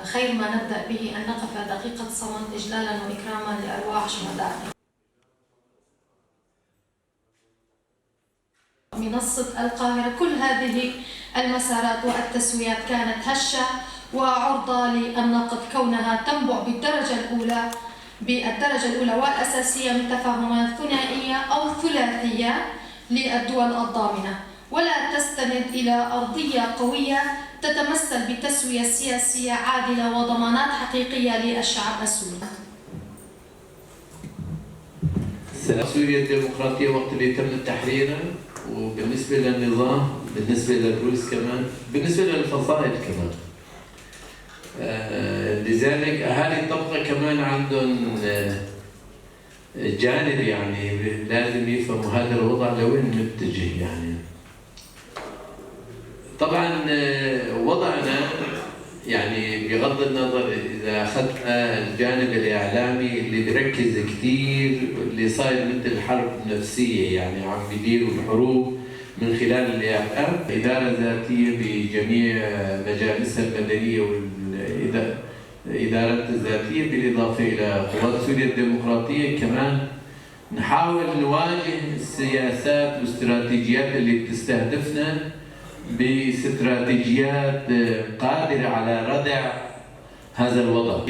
خير ما نبدأ به أن نقف دقيقة صمت إجلالا وإكراما لأرواح شهدائنا. منصة القاهرة، كل هذه المسارات والتسويات كانت هشة وعرضة للنقد، كونها تنبع بالدرجة الأولى والأساسية من تفاهمات ثنائية أو ثلاثية للدول الضامنة، ولا تستند إلى أرضية قوية تتمثل بتسوية سياسية عادلة وضمانات حقيقية للشعب السوري. سوريا الديمقراطية وقت اللي تم تحريرها، وبالنسبة للنظام، بالنسبة للروس كمان، بالنسبة للفصائل كمان. لذلك أهالي الطبقة كمان عندهم جانب، يعني لازم يفهموا هذا الوضع لوين متجه. يعني طبعا وضعنا يعني بغض النظر إذا أخذنا الجانب الإعلامي اللي بيركز كثير اللي صاير مثل حرب نفسية، يعني عم بيديروا الحروب من خلال الإعلام، إدارة ذاتية بجميع مجالسها المدنية والإدارات الذاتية، بالإضافة إلى قوات سوريا الديمقراطية. كمان نحاول نواجه السياسات والاستراتيجيات اللي بتستهدفنا باستراتيجيات قادرة على ردع هذا الوضع.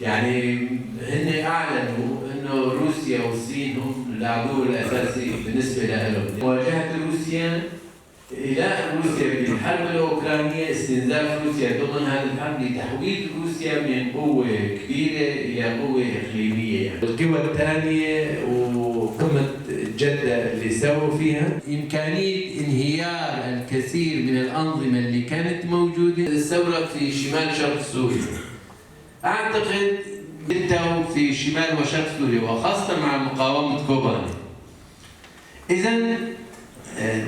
يعني هن أعلنوا أنه روسيا والصين هم العدو الأساسي بالنسبة لهم. مواجهة روسيا، إلى روسيا بالحرب الأوكرانية، استنزاف روسيا ضمن هذه الحرب لتحويل روسيا من قوة كبيرة إلى قوة إقليمية. يعني القوى الثانية وقمة جدة اللي سووا فيها إمكانية انهيار الكثير من الأنظمة اللي كانت موجودة. الثورة في شمال شرق سوريا، أعتقد بالتو في شمال وشرق سوريا، وخاصة مع مقاومة كوباني. إذن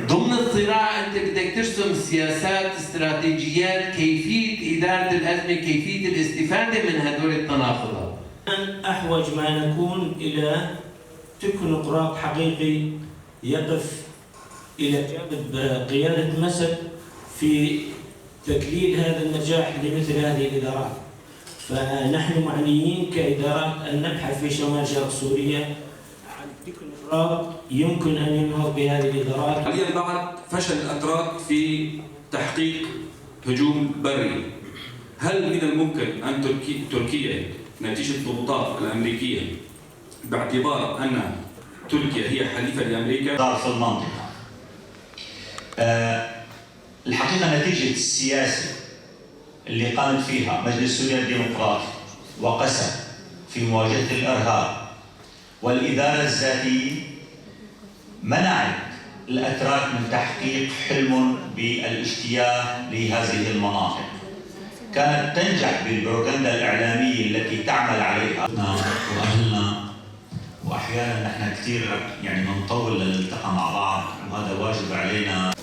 ضمن الصراع أنت بدك ترسم سياسات، استراتيجيات، كيفية إدارة الأزمة، كيفية الاستفادة من هدول التناقضات. أحوج ما نكون إلى تكنوقراط حقيقي يقف إلى جانب قيادة مسد في تكليل هذا النجاح لمثل هذه الإدارات. فنحن معنيين كإدارات أن نبحث في شمال شرق سوريا عن تكنوقراط يمكن أن ينهض بهذه الإدارات. حاليا بعد فشل الأتراك في تحقيق هجوم بري، هل من الممكن أن تركيا نتيجة الضغوطات الأمريكية، باعتبار أن تركيا هي حليفة لأمريكا؟ صار في المنطقة. الحقيقة نتيجة السياسة اللي قامت فيها مجلس سوريا الديمقراطي وقسد في مواجهة الإرهاب والإدارة الذاتية منعت الأتراك من تحقيق حلمهم بالاجتياح لهذه المناطق. كانت تنجح بالبروباغندا الإعلامية التي تعمل عليها وأهلنا، وأحيانا نحن كثير يعني بنطول لنلتقى مع بعض، وهذا واجب علينا.